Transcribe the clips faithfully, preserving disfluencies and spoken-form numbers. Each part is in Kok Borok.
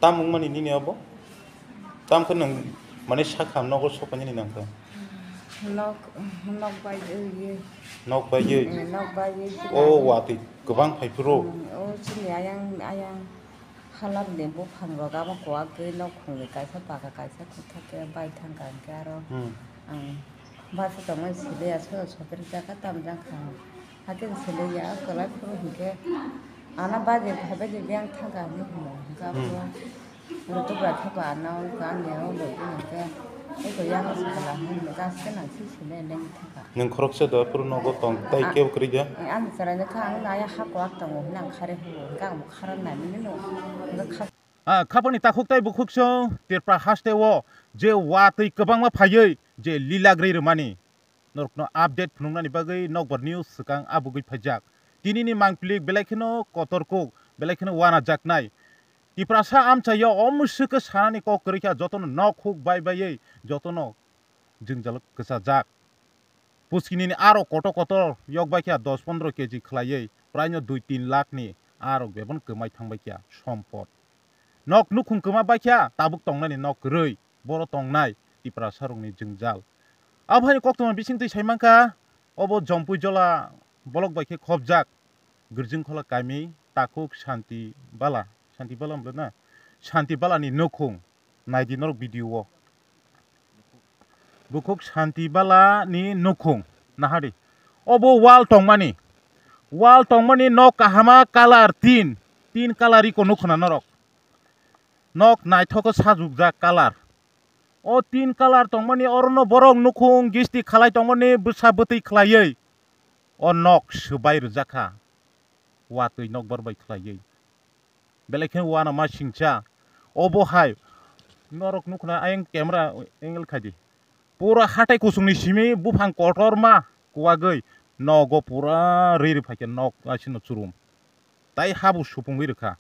Tam wngmani nini abo? Tam khe nwng mane sakham nogo sopainani nangkha? Nok, nok bai ye. Nok bai ye? Eh, nok bai ye. O watwi kwbang phai phuru? Hmm, o chini ayang, ayang halam ni buphang rok abo kuwak gwi nok khungni kaisa baka kaisa kwthak khe bai thangkha hwnkhe aro Hmm. ang bus o tongmani sili ya sodo sopir jaka tam jang kha. Hakhe sili ya kwlai phuru hinkhe ana baji phaibaidi biyang thangkha hinwi hino. Hinkhe Hmm. abo rwtwk rwthago ano wngkha ani o logi hinkhe eko yang sala hinwi gas khe nang si sili lengwi thangkha. Nwng khoroksa do phuru nogo tong tai A- kebo kwrwi de? Ani chwraino kha ang naya ha kuwak tongo hinwi ang khare huo hinkhe ang bo khara nai mili no. Hinkhe kha- Ah, khapangni takhuk tai bukhuk song Tripura haste o je watwi kwbangma phaiwi je lila gri rwmani norokno update phunuknani bagwi nokbar news swkang abugwi phaijak. Tinini mangpili belai kheno kotor kuk, belai kheno wanajaknai. Tiprasa amchaio omwswk khe sanani kok kwrwi kha, jotono nok huk bai baiwi jotono jwngjal kwchajak. Puskini ni aro kotor kotor yok bai kha dos pondro keji khlaiwi, praino dui tin lakh ni aro bebon kwmai thang bai kha sompot. Nok nukhung kwma bai kha, tabuk tongnani nok kwrwi, boro tongnai Tiprasa rokni jwngjal. Abo hai koktwma bisingtwi sai mankha, obo Jompui Jola bolok bai khe khopjak Girjingkhola kami takhuk Santi Bala, Santi Bala wngla na? Santi Bala ni nukhung. Naidi norok video o. Bukhuk Santi Bala ni nukhung. Nahadi. Obo wall tongmani. Wall tongmani nok kahama colour tin. Tin colour iko nukhuna norok. Nok naithok sajukjak colour. O tin colour tongmani orono borok nukhung gisti khalai tongmani bwsa bwtwi khlaiwi. O nok swbai rwjakha. Watwi nokbar bai khlaiwi. Belai khe uanama singcha. Obo hai norok nukhna ayang camera angle khaidi. Pura hatai kusungni simi buphang kotorma kuwagwi nogo pura riri phaikhe nok asino churum. Tai habu supungwi rwkha.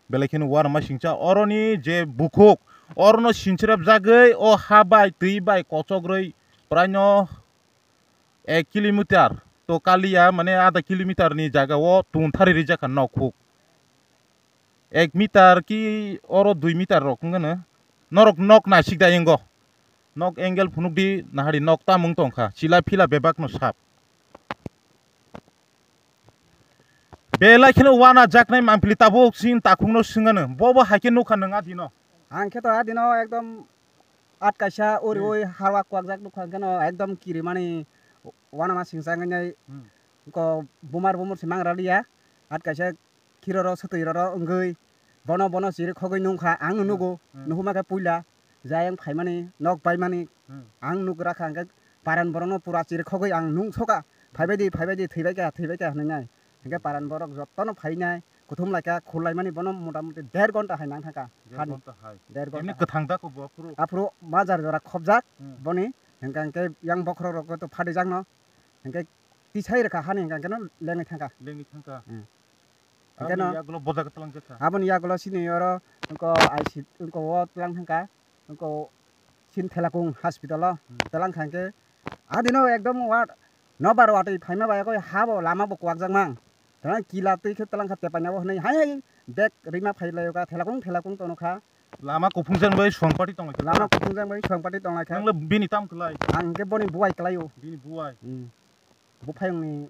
Belai kheno uanama singcha oroni je bukhuk orono sinchirap jagwi o ha bai twi bai kochok rwi praino ek kilometer to kaliya, mane adha kilometer ni jaga o tun thari rijak kha nok huk. Ek meter ki oro dui meter rok wngkha no. Norok nok naisik da engo. Nok angle phunuk di nahari nok tamung tongkha. Chila phila bebak no sap. Belai kheno uanajaknai mampli tabuk sin takhukno swngano. Bobo haikhe nukha nwng adino. Ang khe to adino ekdom at kaisa ori Hmm. oi harwa kwakjak nukha hwnkhe no ekdom kirimani uanama singcha wngnai Hmm. ko bumar bumur se mangra liya at kaisa khiroro swtwi roro wngwi bono bono chiri khogwi nungkha ang no Hmm. nugo Hmm. nuhuma khe puila jayang phaimani nok paimani Hmm. ang nugra kha hwnkhe paran borokno pura chiri khogwi ang nung soka phaibaidi phaibaidi thwibaikha thwibaikha hwnwi nai hwnkhe paran borok jottono phainai kuthum laikha khurlaimani bono mota moti der ghonta hai nang thangkha Der hani ghonta hai. Der Emni ghonta kwthang da kho bo phuru. Aphuru majar jora khobjak Hmm. boni hwnkhe hwnkhe yang bokhorok rok to phatijakno hwnkhe tisai rwkha hani hwnkhe no lengwi thangkha. Lengwi thangkha. Hmm. Hwnkhe Aboni no yagulo boja kwtlang jakha. Aboni yagulo sini oro wngko I C, wngko o tlang thangkha, wngko sin Thelakung hospital o Hmm. tlang kha hwnkhe adino ekdom wa nobar watwi phaima bai koi ha bo lama bo kwak jak mang. Tang kila twi khe tlang kha tepaina bo hwnwi hai hai bag rima phai lai kha Thelakung Thelakung tono kha. Lama kuphung jang bai suang party tong lai kha. Lama kuphung jang bai suang party tong lai kha. Nang le bini tam kwlai. Ang hwnkhe boni buai kwlai o. Bini buai. Hmm. Buphayungni,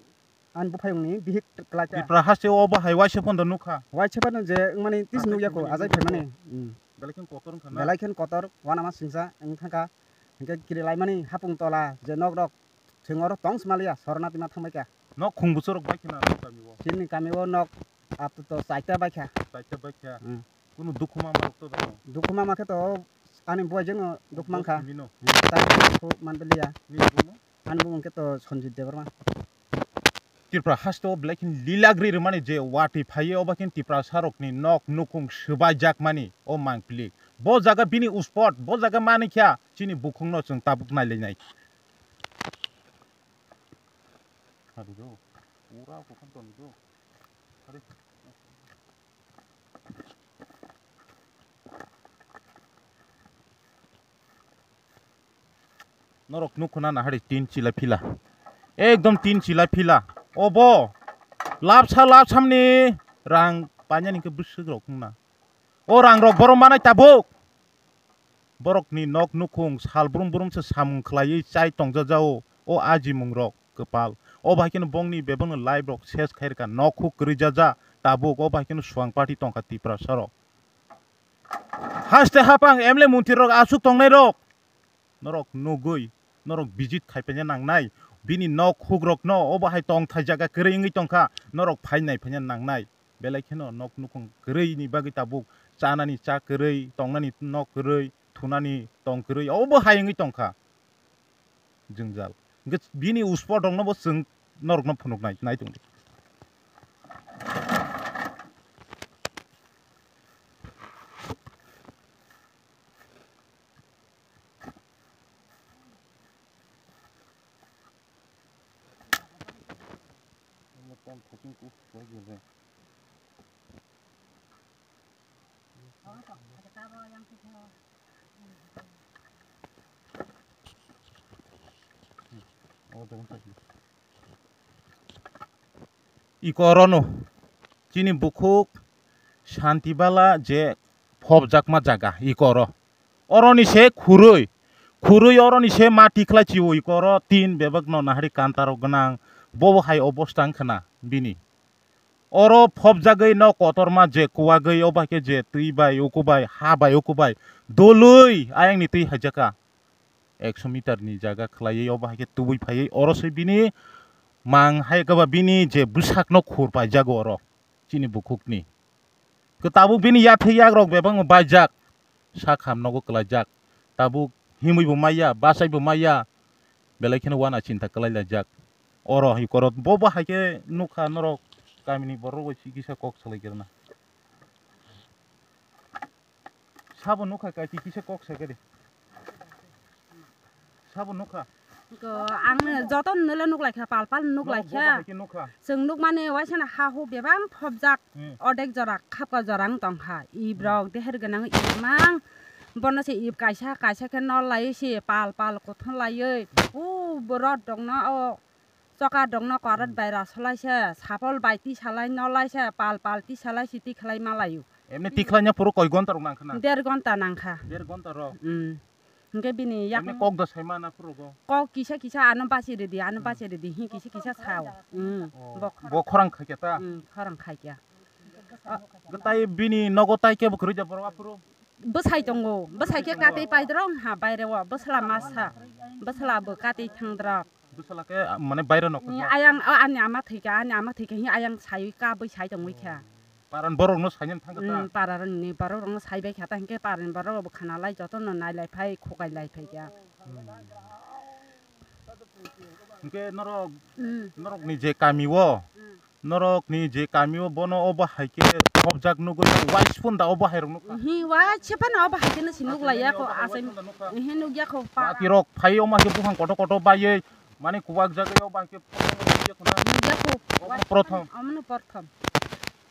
ani buphayungni bihik kwlai kha. Tipra haste o bo hai waisa phone do nukha. Waisa phone je wngmani tis Ajai nukya ko, phaimani ajai nukya phaimani. ko. Hmm. Belai khe kotor wngkha na? Belai khe kotor, uanama singcha wng thangkha. Hwnkhe kiri laimani hapung tola je nok rok thwng oro tong smalia, sorna tima thangbai kha. Nok khung bwswk rok bai khna nokni kami o? Chini kami o nok apato chaita bai kha. Chaita bai kha. Hmm. Kunu dukhu ma ma rok to dano? Dukhu ma ma khe to ani buai jeno dukhu man kha. Simi no? Hmm, tai dukhu man beliya. Ni bumo? Ani bumung khe to Sanjit Debbarma. Tripura haste o belai khe lilagri rwmani je watwi phaiwi obo khe Tiprasa rokni nok nukhung swbai jakmani o mangpili. Bo jaga bini uspot, bo jaga manwi kha chini bukhukno chwng tabuk nailainai. Hari do, pura kokon toni do. Hari. Norok nukho na nahari tin chila phila. Ekdom tin chila phila. Obo. Lapsa lapsamni rang panya ni khe bwswk rok wngna. O rang rok borom manai tabuk. Borok ni nok nukhung sal brum brum se samung khlaiwi chai tongjaja o, o ajimung rok kwpal. O bai kheno bongni bebakni life rok ses khairwkha, nok huk kwrwi jaja tabuk, o bai kheno swang party tongkha Tiprasa rok. Haste hapang M L A montri rok aswk tongnai rok. Norok nugwi, norok visit khai paina nangnai. Bini nok hukrokno obo hai tongthai jaga kwrwi wngwi tongkha, norok phai nai paina nangnai. Belai kheno nok nukhung kwrwini bagwi tabuk chanani cha kwrwi, tongnani nok kwrwi, thunani tong kwrwi, obo hai wngwi tongkha jwngjal. Hwnkhe bini uspot rokno bo chwng norokno phunuknai, nai tongdi. Iko orono chini bukhuk Santibala je phobjakma jaga iko oro. Oroni se khurui, khurui oroni se ma tikhlai chio iko oro tin bebak no nahari kantaro gwnang bobo hai obosta wngkhana bini. Oro phobjagwi no kotorma je kuwagwi obo hai khe je twi bai uku bai ha bai uku bai dolwi ayang ni twi haijaka. Ekso meter ni jaga khlaiwi obo hai khe tubui phaiwi oro se bini mang hai khe ba bini je bwsak no khur paijago oro chini bukhuk ni. Khe tabuk bini yathai yak rok bebak no baijak sak ham nogo kwlaijak tabuk himwi bo maya bachai bo maya belai kheno wana chinta kwlai laijak oro hai korot bo bo hai khe nukha norok kamini borok bai kisa kok salai khe rwna. Sabo nukha, kaiti kisa kok sa khe de. Sabo nukha. Ko ang joto nole nuk lai kha, pal pal nuk lai kha. Bo bahai khe nukha. Chwng nuk mani waisa na ha hu bebak phobjak. Hmm. Odek jora, khapka jora wng tong kha. Ib rok deher gwnang ib mang. Bono se ib kaisa, kaisa khe nol lai se pal pal kothon laiwi. U borok dongno o Choka dongno korot bai rasolai se, sapol bai tisalai nolai se, pal pal tisalai se tikhlai malaio. Emni tikhlai nya puro koi gonta rok nangkha na? Der gonta nangkha. Der gonta rok? Mm. Hingke bini yak emni kok da saima na puro go? Kok kisa kisa ano basi ridi, ano basi ridi, hi kisa kisa sao. Mm. Oh. Bo khorang khaikya ta? Mm, khorang khaikya. Gtai bini nogo tai kebo kwrwi ja borok aphuru? Bwsai tongo, bwsai khe katwi paidrong ha baire o, bwsla masa, bwsla bo katwi thangdrok. Bwsla khe, mane, baire nok ni thangdrok? Ayang, o, ani ama thwikha, ani ama thwikha hi ayang sai kabwi sai tongwi kha. Paran borok no sainani thangkha ta? Mm, para rokni borok rokno saibai kha ta, hinkhe paran borok rok bo khana lai jotono nai lai phai, khokai lai phai kha. Hmm. Hinkhe norok, mm, norok ni je kami o, mm. Norok ni je kami o bono obo hai khe thopjak nugwi waisphun da obo hai rok nukha. Hi waisphano obo hai khe no si nuk lai ya kho asai. Hi nuk ya kho pa. Wati rok phai o ma khe buphang kotor kotor baiwi mani kuwak jagwi obo hai khe nuk ya kho. Obo prothom. Omono prothom.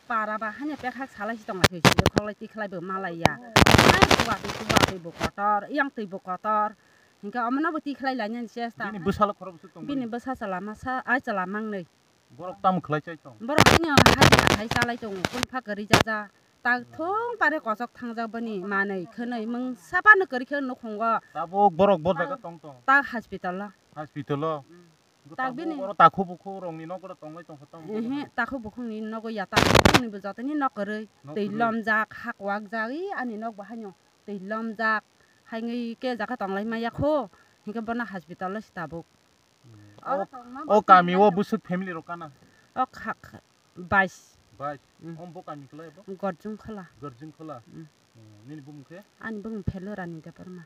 Para ba hanya pekhak salai si tong lai si khok lai tikhlai bo ma lai ya. Ai kuwak kuwak twi bo kotor, yang twi bo kotor. Hinkhe omono bo tikhlai lai nani chesta. Bini bwsalo khorok bwswk tong? Bini bwsa chwla masa, ai chwla mangnwi. Borok tamo khlai chai tong? Borok bini hai hai chalai tongo, kung pha kwrwi jaja. Tak thung pare kochok thangjak bani manwi khwnwi mungsa phano kwrwi khe nukhungo. Tabuk borok bo jaga tong tong? Tak hospital o. Hospital o? Mm. Tak bini oro takhu bukhu rokni nok oro tonglai tongkha tamo? Ehe, takhu bukhukni nogo ya, takhu bukhukni bo jotoni nok kwrwi. Nok kwrwi. Twi lomjak, hakwak jak, i ani nok bo haino twi lomjak. Haingwi khe jaga tonglai maya kho, hinkhe bono hospital o si tabuk. Hmm. Oro o, tongma o bo kami o tongmani bwswk family rok kana? O kha, kha, bais. Bais. Hmm. Om bo kami kwlai bo? Gorjung Khola. Gorjung Khola. Hmm. Hmm, nini bumung khe? Ani bumung Phelurani Debbarma.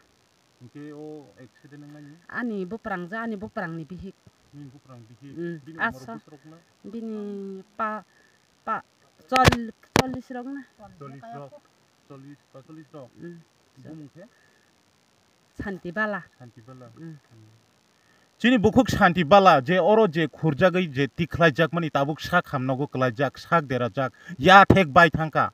Hinkhe o accident wngmani? Ani buprang ja, ani buprangni bihik. Nini buprang bihik? Hmm. Bini umor bwswk rok na? Bini pa, pa, chol-, chollish rok na. Chollish rok. Chollish, pa chollish rok. Hmm. Bumung khe? Santi Bala. Santi Bala. Mm. Mm. Chini bukhuk Santi Bala je oro je khurjagwi je tikhlai jakmani tabuk sak hamnogo kwlaijak, sak derajak, ya thek bai thangkha.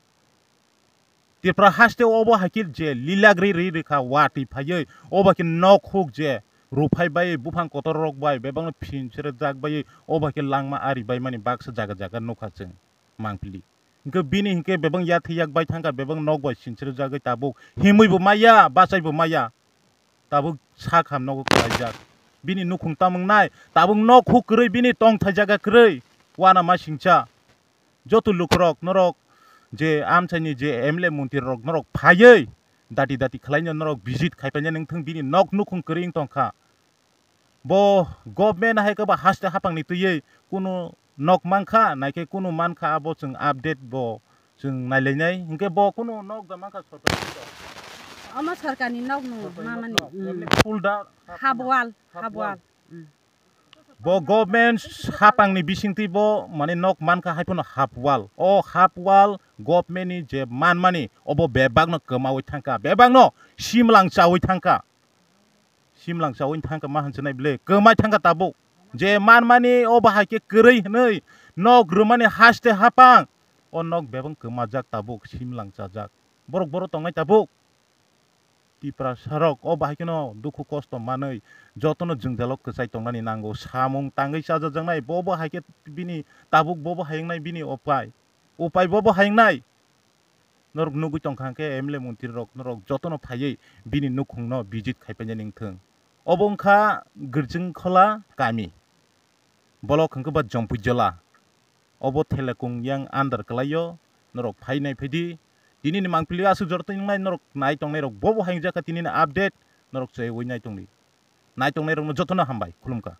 Tripura haste obo hai khe je lilagri ri rikha watwi phaiwi, obo hai khe nok huk je ruphai bai buphang kotor rok bai bebakno phin sere jak bai obo hai khe langma ari bai mani baksa jaga jaga nukha chwng mangpili. Hingke bini hingke bebeng yathwi yak bai thangkha, bebeng nok bai sinchirjagwi tabuk himwi bo maya, bachai bo maya. Tabuk sak ham nogo kwlaijak. Bini nukhung tamung nai, tabuk nok huk kwrwi bini tongthai jaga kwrwi. Wana ma singcha. Joto lukurok norok je amchaini je M L A montri rok norok phaiwi dati dati khwlaino norok visit khaipaina nangthung bini nok nukhung kwrwi wng tongkha. Bo government hai khe bo haste hapangni twiwi kunu nok mankha, naikhe kunu mankha, abo chwng update bo chwng nailainai. Hinkhe bo kunu nok da mankha sorkar. Omo sorkarni nok no mamani, mm. Full da Half wall, half wall. Mm. Bo government hapangni bisingtwi bo mane nok mankha hai phano half wall. O half wall government ni je manmani obo bebak no kwmawi thangkha, bebak no simlang chawi thangkha. Simlang chawi thangkha ma hinwi nai bwle, kwmai thangkha tabuk. Je manmani o bahai khe kwrwi hinwi nok rwmani haste hapang, o nok bebak kwmajak tabuk, simlang chajak. Borok borok tongnai tabuk. Tiprasa rok o bahai kheno dukhu kosto manwi jotono jwngjalo kwchai tongnani nango. Samung tangwi chajajaknai, bo bo hai khe bini tabuk, bo bo hai wngnai bini upai. Upai bo bo hai wngnai. Norok nugwi tongkha hwnkhe M L A montri rok norok jotono phaiwi bini nukhungno visit khaipainani wngthung. Obo wngkha Girjingkhola kami. Bolok hwnkhe ba Jompuijola. Obo Thelekung yang under kwlaio. Norok phai nai phaidi. Tinini mangpili aswk jora twi wngnai norok nai tongnai rok bobo hai wngjakha tinini update norok chaywi nai tongdi. Nai tongnai rokno jotono hambai khulumkha.